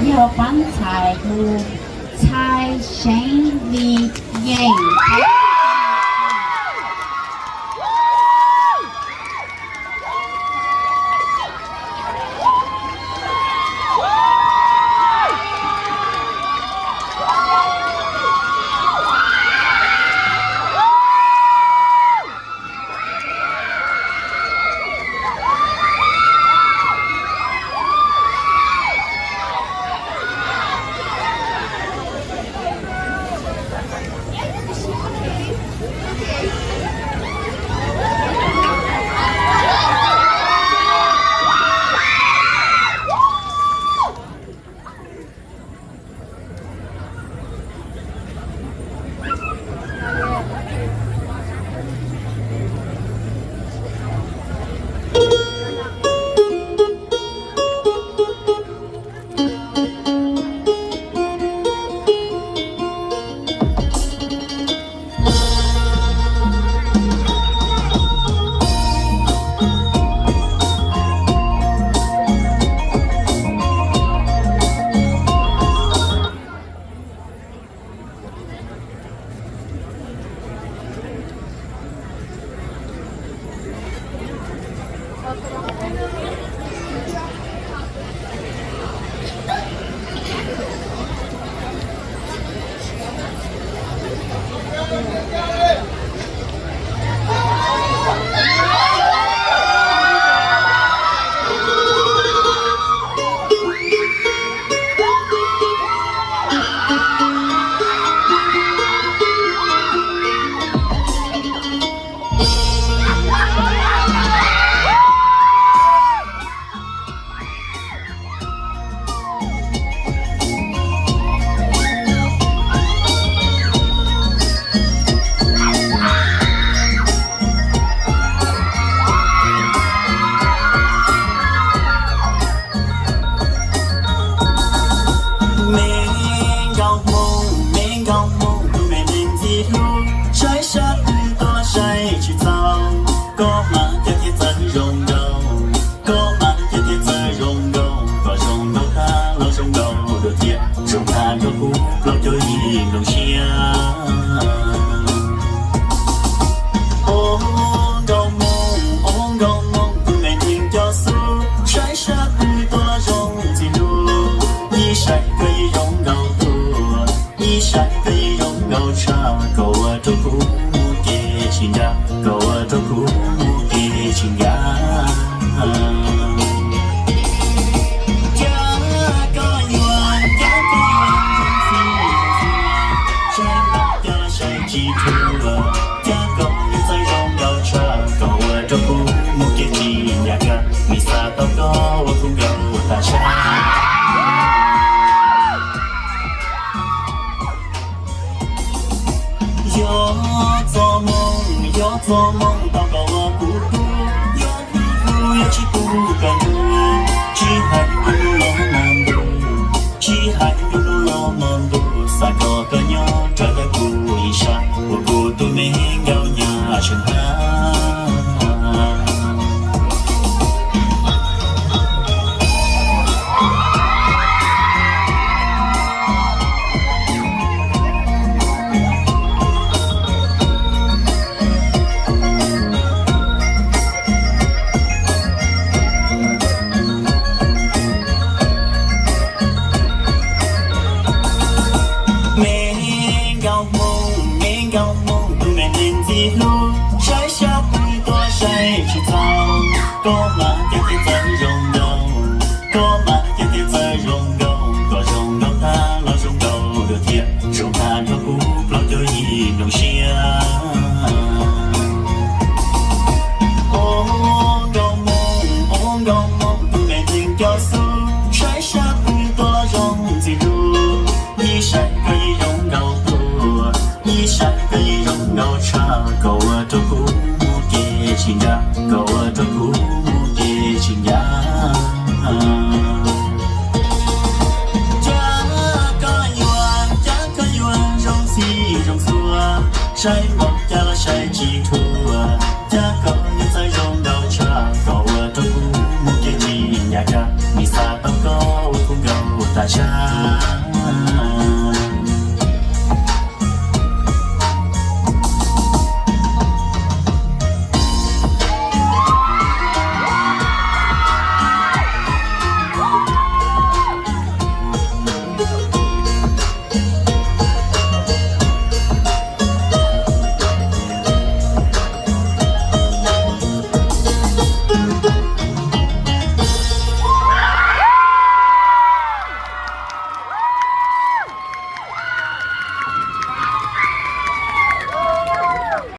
Yog pab ntxhais hu Txhais Seev Lis Yees. Me nkauj Hmoob, me nkauj Hmoob, tus me neeg ntxim hlub, saib sab twg tuaj saib tsis txaus, koj mas cas thiaj txawj zoo nkauj, koj mas cas thiaj txawj zoo nkauj, koj zoo nkauj tag los zoo nkauj dua thiab, zoo tag nrho kuv plaub caug yim nplooj siab. Ua nkauj Hmoob, ua nkauj Hmoob, tus me neeg cov xub, saib sab twg tuaj los zoo ntxim hlub, ib saib koj yeej zoo nkauj tuaj, ib saib koj yeej zoo nkauj tshaj, koj ua rau kuv mus kev tsis nkag, koj ua rau kuv mus kev tsis nkag. Cas koj yuav, cas koj yuav zoo xwb, saib nkauj cas los saib tsis thuam, cas koj yuav txawj zoo nkauj tshaj, koj ua rau kuv mus kev tsis nkag, koj, nws xav tau koj ua kuv nkauj tas tshaj. Yog txoj moo, yog txoj moo tau koj ua kuv tub, yog kuv tub, yog tsis tub koj ntuj, tsis hais ntuj los hmo ntuj, tsis hais ntuj los hmo ntuj, xav kom koj nyob raws kuv ib sab, ua kuv tus me nkauj nyab tseem hlab. Me nkauj Hmoob, me nkauj Hmoob, tus me neeg ntxim hlub, saib sab twg tuaj saib tsis txaus, koj mas cas thiaj txawj zoo nkauj, koj mas cas thiaj txawj zoo nkauj, koj zoo nkauj tag los zoo nkauj dua thiab, zoo tag nrho kuv plaub caug yim nplooj siab. Ua nkauj Hmoob, ua nkauj Hmoob, tus me neeg cov xub, saib sab twg tuaj los zoo ntxim hlub, ib saib koj yeej zoo nkauj tuaj, ib saib koj yeej zoo nkauj tshaj, koj ua rau kuv mus kev tsis nkag, koj ua rau kuv mus kev tsis nkag. Cas koj yuav, cas koj yuav zoo xwb zoo xua, saib npaum cas los saib tsis thuam, cas koj yuav txawj zoo nkauj tshaj, koj ua rau kuv mus kev tsis nkag, koj, nws xav tau koj ua kuv nkauj tas tsav.